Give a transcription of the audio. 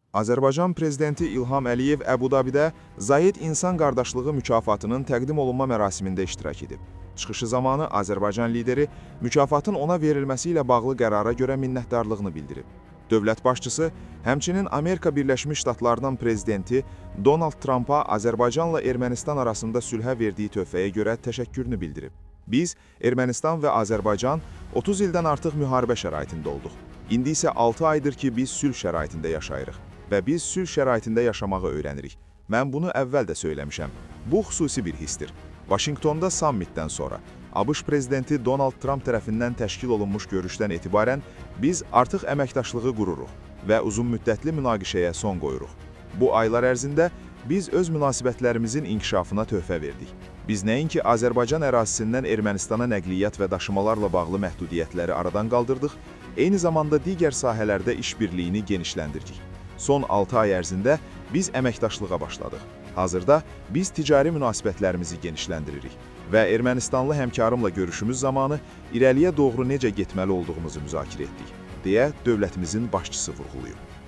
Azərbaycan prezidenti İlham Əliyev Əbu-Dabidə Zayed İnsan Qardaşlığı mükafatının təqdim olunma mərasimində iştirak edib. Çıxışı zamanı Azərbaycan lideri mükafatın ona verilməsi ilə bağlı qərara görə minnətdarlığını bildirib. Dövlət başçısı həmçinin Amerika Birləşmiş Ştatlarının prezidenti Donald Trampa Azərbaycanla Ermənistan arasında sülhə verdiyi töhfəyə görə təşəkkürünü bildirib. Biz, Ermənistan və Azərbaycan 30 ildən artıq müharibə şəraitində olduq. İndi isə 6 aydır ki, biz sülh şəraitində yaşayırıq və biz sülh şəraitində yaşamağı öyrənirik. Mən bunu əvvəl də söyləmişəm. Bu xüsusi bir hissdir. Vaşinqtonda sammitdən sonra ABŞ prezidenti Donald Tramp tərəfindən təşkil olunmuş görüşdən etibarən biz artıq əməkdaşlığı qururuq və uzunmüddətli münaqişəyə son qoyuruq. Bu aylar ərzində biz öz münasibətlərimizin inkişafına töhfə verdik. Biz nəinki Azərbaycan ərazisindən Ermənistana nəqliyyat və daşımalarla bağlı məhdudiyyətləri aradan qaldırdıq, eyni zamanda digər sahələrdə işbirliyini genişləndirdik. Son 6 ay ərzində biz əməkdaşlığa başladıq. Hazırda biz ticari münasibətlərimizi genişləndiririk və Ermənistanlı həmkarımla görüşümüz zamanı irəliyə doğru necə getməli olduğumuzu müzakirə etdik, deyə dövlətimizin başçısı vurğulayıb.